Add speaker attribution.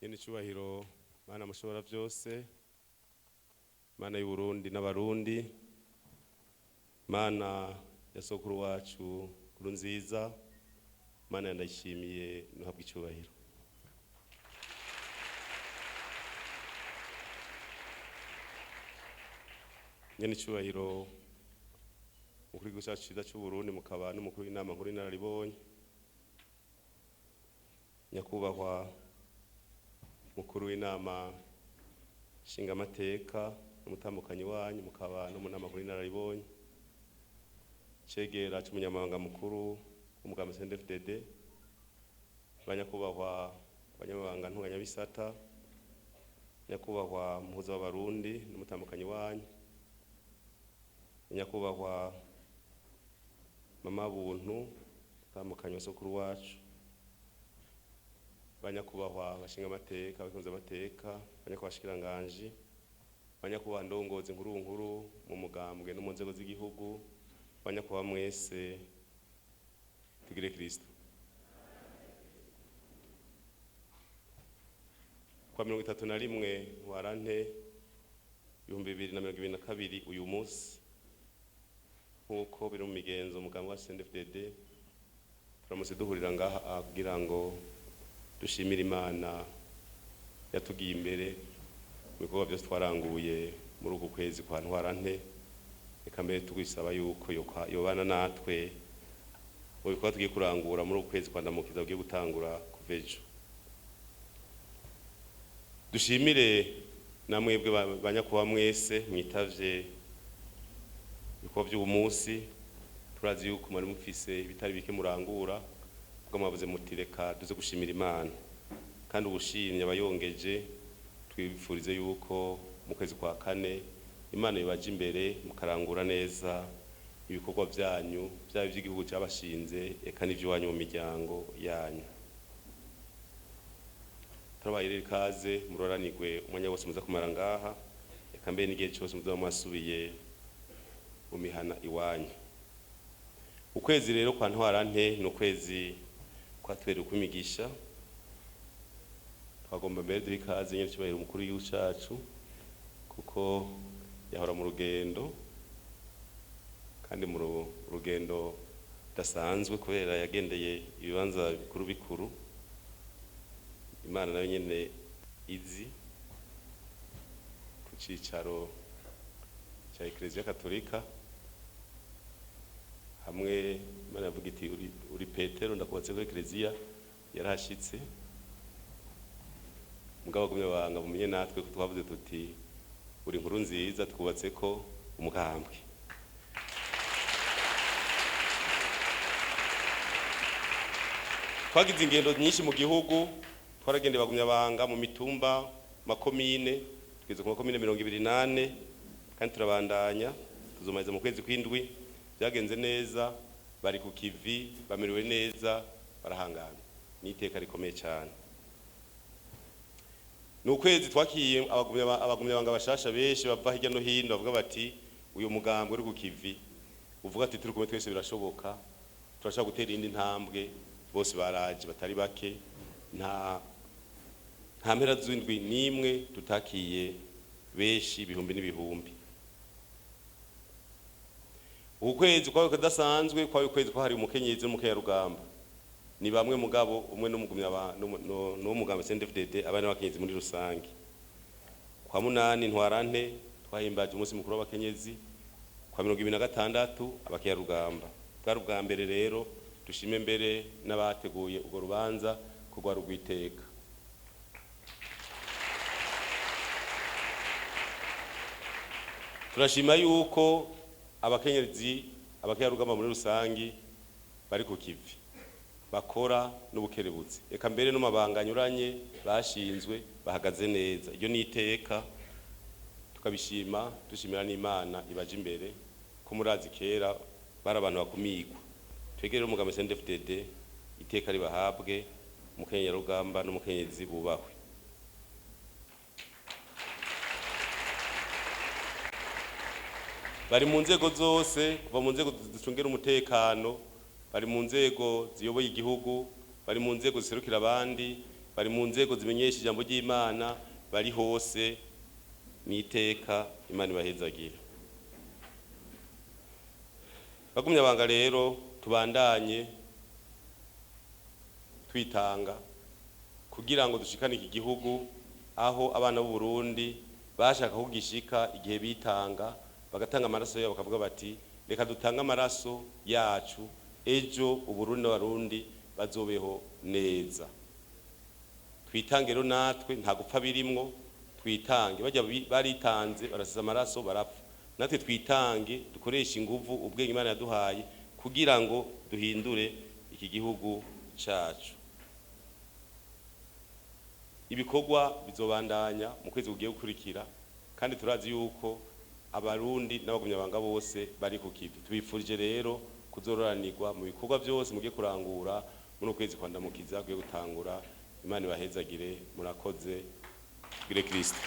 Speaker 1: Nyene icubahiro, Mana mushobora vyose, Mana y'Uburundi n'Abarundi, Mana ya sokuru wacu nkuru nziza, Mana ndayishimiye, nuhabwa icubahiro. Nyene icubahiro umukuru w'igihugu cacu ciza c'Uburundi, mukaba n'umukuru w'inama nkuru y'inararibonye, nyakubahwa mukuru w'inama nshingamateka n'umutambukanyi wanyu, mukaba no mu nama nkuru y'inararibonye, cegera c'umunyamabanga mukuru w'umugambi CNDD-FDD, banyakubahwa banyamabanga ntunganyabisata, nyakubahwa muhuza w'Abarundi n'umutambukanyi wanyu, nyakubahwa mama Buntu mutambukanyi wa sokuru wacu, banyakubahwa bashingamateka, abakenguzamateka, banyakubahwa bashikiranganji, banyakubahwa ndongozi nkuru nkuru mu mugambwe no mu nzego z'igihugu, banyakubahwa mwese, tugire Kristo. Kwa 31 Ntwarante 2022, uyu munsi, nk'uko biri mu migenzo umugambi wa CNDD-FDD, turamutse duhurira ngaha kugira ngo dushimire Imana yatugiye imbere mu bikorwa byose twaranguye muri uku kwezi kwa Ntwarante. Reka mbere tugusaba yuko yobana natwe mu bikorwa tugiye kurangura muri uku kwezi kwa Ndamukiza kugiye gutangura kuva ejo. Dushimire namwebwe banyakubahwa mwese mwitavye ibikorwa vy'uwu munsi. Turazi yuko mwari mufise ibitari bike murangura, ubwo mwavuze muti reka duze gushimira Imana, kandi ubushimye abayongeje. Twifurize yuko mu kwezi kwa kane Imana yobaje imbere mukarangura neza ibikorwa vyanyu, vyaba ivy'igihugu cabashinze, eka n'ivy'iwanyu mu miryango yanyu. Turabaye rero ikaze, muroranirwe umwanya wose muza kumara ngaha, eka mbere n'igihe cose muzoba mwasubiye mu mihana iwanyu. Ukwezi rero kwa Ntwarante ni ukwezi kwatwereka ukwimigisha. Twagomba mbere duhe ikaze nyene icubahiro umukuru w'igihugu cacu, kuko yahora mu rugendo, kandi mu rugendo rudasanzwe, kubera yagendeye ibibanza bikuru bikuru Imana nayo nyene izi, ku cicaro ca Eklezia Katolika, hamwe Imana yavuga iti uri Petero, ndakubatse kuri Eklezia. Yarahashitse. Mugabo agumye banga mumenye natwe ko twavuze tuti uri nkuru nziza, twubatse ko umugambwe. Twagize ingendo nyinshi mu gihugu, twaragendeye bagumya banga mu mitumba, makomine, tugeze ku makomine 24, kandi turabandanya, tuzomaliza mu kwezi kw'indwi. Byagenze neza, bari ku kivi, bamerewe neza, barahangana. Ni iteka rikomeye cyane. Ni ukwezi twakiye abagumya banga bashasha benshi bava hirya no hino, bavuga bati uyu mugambwe uri ku kivi, uvuga ati turi kumwe twese birashoboka, turashobora gutera indi ntambwe. Bose baraje batari bake, nta mpera z'indwi n'imwe tutakiye benshi, ibihumbi n'ibihumbi. Uku kwezi kwabaye kudasanzwe, kwabaye ukwezi kwahariwe umukenyezi n'umukenyarugamba. Ni bamwe mugabo umwe n'umugabo CNDD-FDD, abana b'abakenyezi muri rusange. Kwa 8 Ntwarante twahimbaje umunsi mukuru w'abakenyezi, kwa 26 abakenyarugamba. Bwari ubwa mbere rero, dushime mbere n'abateguye urwo rubanza kugwa rugwiteka. Turashima yuko abakenyezi, abakenyarugamba muri rusangi bari ku kivi, bakora n'ubukerebutsi, eka mbere no mabanga anyuranye bashinzwe bahagaze neza. Iryo ni iteka, tukabishima, dushimira n'Imana ibaje imbere, ko murazi kera bari abantu bakumigwa. Twegere umugambi CNDD-FDD, iteka ribahabwe, umukenyarugamba n'umukenyezi bubahwe. Bari mu nzego zose, kuva mu nzego zicungera umutekano, bari mu nzego ziyoboye igihugu, bari mu nzego ziserukira abandi, Bari mu nzego zimenyesha ijambo ry'Imana, bari hose n'iteka. Imana ibahezagire. Bagumye abanga rero, tubandanye twitanga kugira ngo dushikane iki gihugu aho abana b'u Burundi bashaka kugishika igihe bitanga, bagatanga amaraso yabo, bakavuga bati: "Reka dutange amaraso yacu, ejo Uburundi n'Abarundi bazobeho neza." Twitange rero natwe, nta gupfa birimwo. Twitange. Bajya baritanze, barasiza amaraso, barapfa. Natwe twitange, dukoreshe inguvu, ubwenge Imana yaduhaye kugira ngo duhindure iki gihugu cacu. Ibikorwa bizobandanya mu kwezi kugiye gukurikira, kandi turazi yuko Abarundi n'abagumyabanga bose bari ku kivi. Tubifurije rero kuzororanirwa mu bikorwa byose mugiye kurangura muri uku kwezi kwa Ndamukiza kugiye gutangura. Imana ibahezagire. Murakoze. Tugire Kristo.